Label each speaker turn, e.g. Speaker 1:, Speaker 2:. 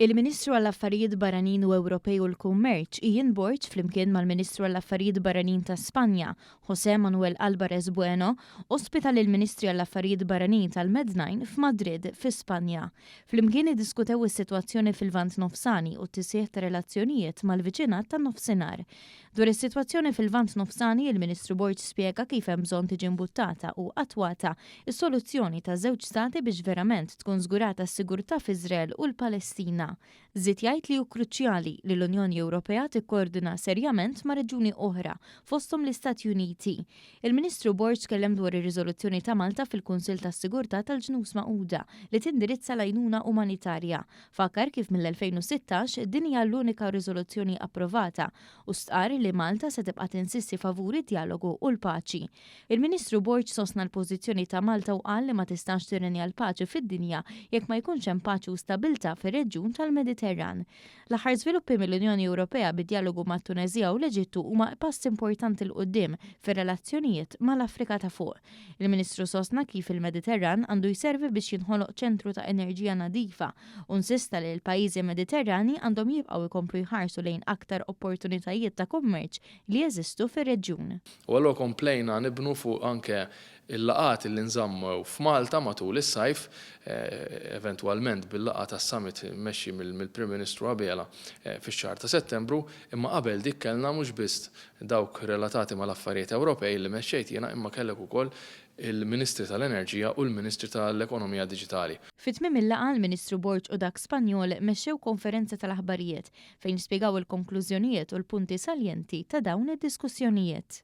Speaker 1: Il-Ministru għall-Affarijiet Barranin u Ewropej u l-Kummerċ, Ian Borg flimkien mal-Ministru għall-Affarijiet Barranin ta' Spanja, José Manuel Albares Bueno, ospita lill-Ministri għall-Affarijiet Barranin tal-Med-9 f'Madrid, fi Spanja. Flimkien iddiskutew is-sitwazzjoni fil-Lvant Nofsani u t-tisħiħ ta' relazzjonijiet mal-viċinat tan-Nofsinhar. Dwar is-sitwazzjoni fil-Lvant Nofsani, il-Ministru Borg spjega kif hemm bżonn tiġi mbuttata u attwata s-soluzzjoni ta' żewġ stati biex verament tkun żgurata s-sigurtà f'Iżrael u l-Palestina. Żied jgħid li hu kruċjali li l-Unjoni Ewropea tikkoordina serjament ma' reġjuni oħra, fosthom l-Istati Uniti. Il-Ministru Borg tkellem dwar ir-riżoluzzjoni ta' Malta fil-Kunsill tas-Sigurtà tal-Ġnus Magħquda li tindirizza l-għajnuna umanitarja. Fakkar kif mill-2016 din hija l-unika riżoluzzjoni approvata u stqarr li Malta se tibqa' tinsisti favur id-djalogu u l-paċi. Il-Ministru Borg sostna l-pożizzjoni ta' Malta u qal li ma tistax tirrenja l-paċi fid-dinja jekk ma jkunx hemm paċi u stabbiltà fir-reġjun tal-Mediterran. L-aħħar żviluppi mill-Unjoni Ewropea bid-djalogu mat-Tuneżija u l-Eġittu huma pass importanti 'l quddiem fir-relazzjonijiet mal-Afrika ta' Fuq. Il-Ministru sostna kif il-Mediterran għandu jservi biex jinħoloq ċentru ta' enerġija nadifa u nsista li l-pajjiżi Mediterrani għandhom jibqgħu jkomplu jħarsu lejn aktar opportunitajiet ta' kummerċ li jeżistu fir-reġjun.
Speaker 2: U allura komplejna nibnu fuq anke l-laqgħat li nżammew f'Malta matul is-sajf, eventwalment bil-laqgħa tas-summit mmexxi mill-Prim Ministru Abela fix-xahar ta' Settembru, imma qabel dik kellna mhux biss dawk relatati mal-affarijiet Ewropej li mexxejt jiena imma kellek ukoll il-Ministri tal-Enerġija u l-Ministri tal-Ekonomija Diġitali.
Speaker 1: Fi tmiem il-laqgħa, l-Ministru Borg u dak Spanjol mexxew konferenza tal-aħbarijiet fejn spjegaw il-konklużjonijiet u l-punti saljenti ta' dawn id-diskussjonijiet.